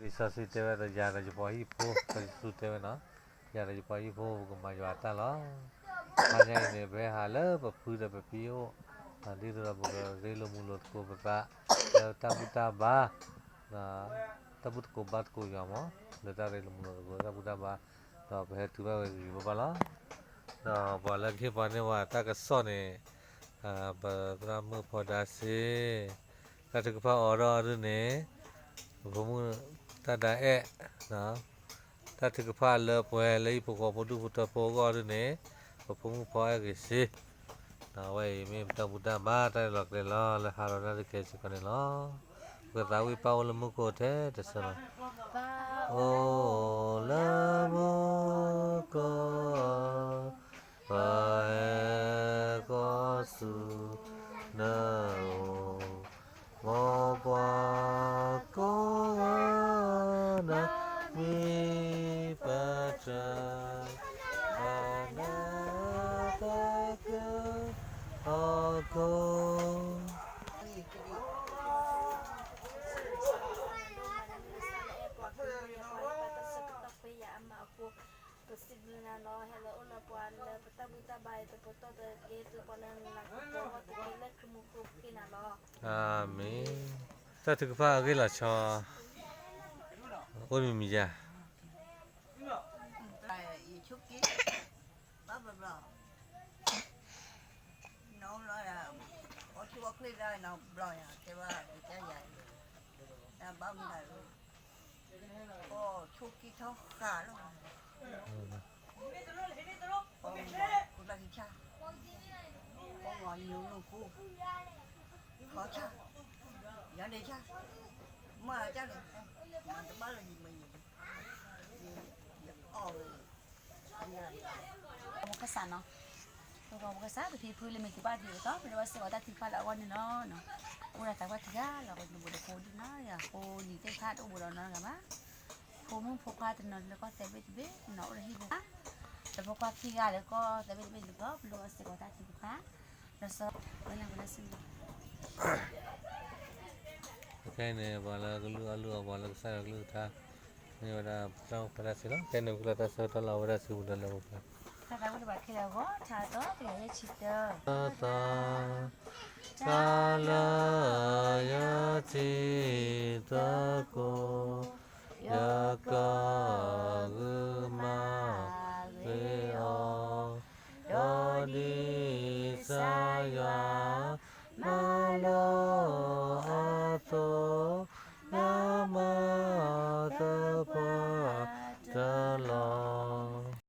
လံာ်စီဆှံတဲဝဲဒီး ယၤဒီးယပှၤဟံၣ်ဖိ, စီၤယိၤၡူတဲဝဲနီၤ, ယၤဒီးယပှၤဟံၣ်ဖိ ပကမၤယွၤအတၢ်လီၤ. တနံၤအံၤန့ၣ် ပဟဲဟးလၢပဖုဒီးပဖံအိၣ်, ဒ်သိးဒီးပကရ့လိာ်မုာ်လိာ်သကိးပသး လၢတၢ်ဘူၣ်တၢ်ဘါ, တၢ်ဘူၣ်သကိးဘါသကိးယွၤမး, လၢတၢ်ရ့လိာ်မုာ်လိာ်သကိးတၢ်ဘူၣ်တၢ်ဘါ, ဒီးပဟဲတုၤဘၣ်ဝဲဂ့ၤဂ့ၤဘၣ်ဘၣ်လီၤ. ဒီးပှၤလၢကဟ့ၣ်ပှၤန့ၢ်ဝဲတၢ်ကစီၣ်န့ၣ်, ပသရၣ်မုၣ်ဖီဒါစ့, တၢ်ထုကဖၣ်အိၣ်ဒီးအီၤဒုန့ၣ်, ပဖိမုၣ်တၢ်ဒၣ်အဲၣ်, တၢ်ထုကဖၣ်လၢပှဲၤလၢဟံၣ်ဖိဃီဖိဒူၣ်ဖိထၢဖိအဂီၢ်ဒုန့ၣ်, ပဖိမုၣ်ဖီအဲၣ်ဂ့ၤစ့, အဝဲအံၤမ့ၢ်ပတၢ်ဘူၣ်တၢ်ဘါ တၢ်ရဲၣ်လီၤကျဲၤလီၤ လၢဟးဒီးနၣ်ရံၣ်ကဲစ့ၢ်ကီးန့ၣ်လီၤ. ပကသးဝံၣ်ပၢ်အိၣ်လၢမူခိၣ်ထဲတဆၢလီၤ. အိၣ်လၢမူခိၣ်, ပှၤဟဲဃီၤဆူနအိၣ်, မ်ပှၤကိးဂၤဒဲးမ့ၢ်ပတြၢၤ, အနၢ်သက့ဟီၣ်ခိၣ် အၤမ့ၣ်. တၢ်ထုကဖၣ်အဂ့ၢ်လီၤဆီ အိၣ်မံၤမံၤယၤ ပကစးနီၤ, ပကစး ပဖံဖုလၢမ့ၢ်တဘၣ်ဒံးအသိး ပလိၣ်ဘၣ်စ့ၢ်ကီးတၢ်ထုကဖၣ်လၢအဂီၢ်န့ၣ်လီၤ. အိၣ်ဒီးသးပှၢ်ခံဂၤလီၤ, ပတဘူးတဖိဒံးနီၤ, အဃိနံၤသ့ၣ်တဖၣ်တအိၣ်ဘူးဒီးနီတဂၤဘၣ်. ဖိမုၣ်ဖိခွါတနီၤလၢကီၢ်သဲဘ့ၣ်တဘ့ၣ်နီၤ အိၣ်ဒီးဟံၣ်ဖိခွါ, ဒီးဖိခွါခံဂၤလၢကီၢ်သဲဘ့ၣ်တဘ့ၣ်န့ၣ်လီၤ, ပလိၣ်ဘၣ်စ့ၢ်ကီးတၢ်ထုကဖၣ်, ဒီးစီၤဝဲလၢပလၢစံ ခဲအံၤန့ၣ် ပှၤလၢကလုၢ်အီၣ်လုၢ်အီ ပှၤလၢကစၢ်ယွၤကလုၢ်ကထါ မ့ၢ်ဝဲဒၣ်ပတၢ်အိၣ်ဖျဲၣ်တၢ်စံးလီၤ. ခဲအံၤန့ၣ် ပကလၢတၢ်ဆၢကတီၢ်လၢအဝဲဒၣ်စံးပူၤဒီးလၢပဖျဲၣ် တၢ်သးဝံၣ်တဘၣ်ခဲလၢာ်အဂီၢ် ထါအသီ တကယၤယဲၢ်ဆံတၢ သီ တၢ်လၢယထံၣ်သကိး ယကဂုာ်မၤဂ့ၤအီၤ, ဒီးဒ်ကစၢ်ယွၤမၤလိာ်အသိး ယမၤသပှၢ်တၢၢ်လီၤ.